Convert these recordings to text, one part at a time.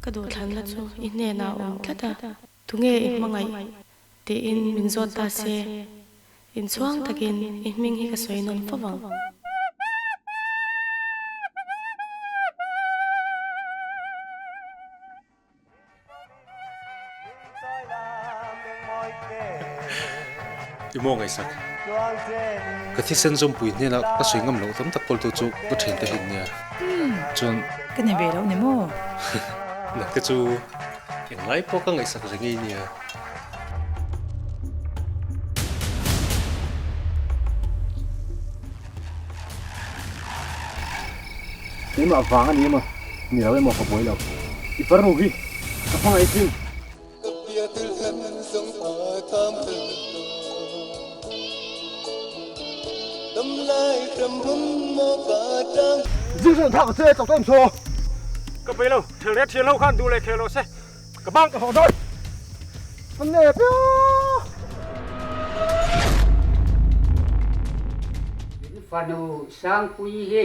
Ka duhthlanna chu i hnenah a awm tlat a, tunge i hmangaih? tiin min zawt ta se, inchhuang takin i hming hi ka sawi nawn fo vang. I maw ngaihsak? Ka thisen zawmpui hnenah ka sawi ngam loh tam tak kawltu chu ka thiante hi nia. Chuan. Ka ni ve loh ni maw? Nangte chu englai pawh ka ngaihsak reng ei nia. Keimah vang a ni emaw, ni lo emaw ka buai lo. I farnu hi ka hmangaih thin. Zing thak che chak em chaw. Ka bei lo, thil leh thian ho khan duh leh khel lo se, ka bang ka hawh dawn. Ka nep io. Fanu Sangpuii hi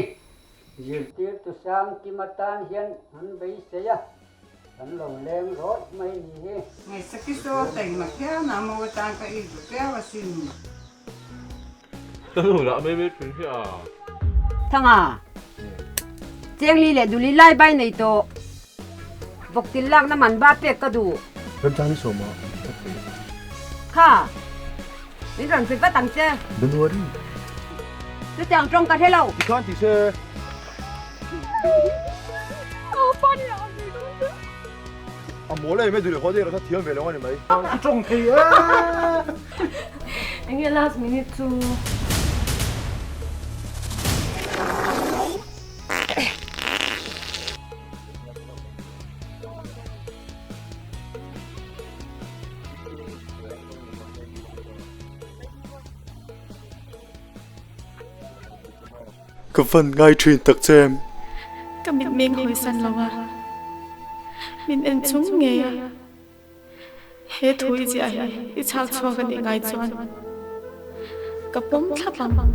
zirtirtu Sangkima tan hian an beisei a, kan lo leng rawih mai ni hi. Ngaihsaki saw taima phian a maw atan ka i duh viau asin. Ka nu lah mai mai thin hi a. Thanga, Chengli leh Duli lai bai nei tawh. Vawktil lakna man ba pek ka duh. Remchang hi sawm a ka thei. Kha, min rawn hrilh vat ang che. Don't worry. Chutiang tawng ka hre lo. Tikhan ti se. A mawl em e Duli haw deuh kha thiam ve lo a ni mai. A tawng thei e. Enge last minute chu. Ka van ngai thin tak che em? Ka mitmeng hawisan lo a, min en chung ngei a, he thu i ziah hi i chhak chhuak a nih ngai chuan ka pawm thlap ang.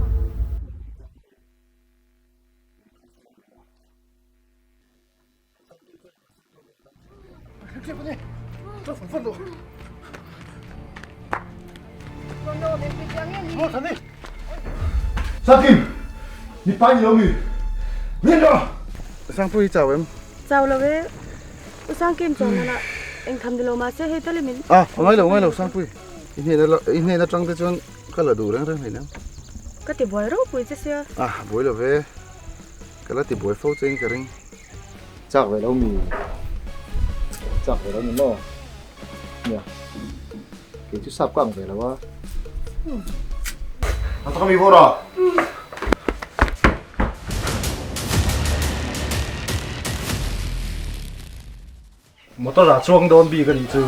Sakim! Mi pa ni lo mi? Min rawh! Sangpui hi chau em? Chau lo e. U Sangkim chuan nana eng tham ni lo mahse hei tal i min. Ah, ngai lo ngai lo Sangpui. I hnena i hnen atang te chuan ka la duh reng reng hleinem. Ka ti buai ropui che sia. Ah, buai lo ve. Ka la ti buai fo che in ka ring. Chak ve lo mi? Chak ve lo ni maw? Nia, kei chu sap ka ang ve lo a. A taka mi vawr a? Motor ah chuang dawn bik a nih chu.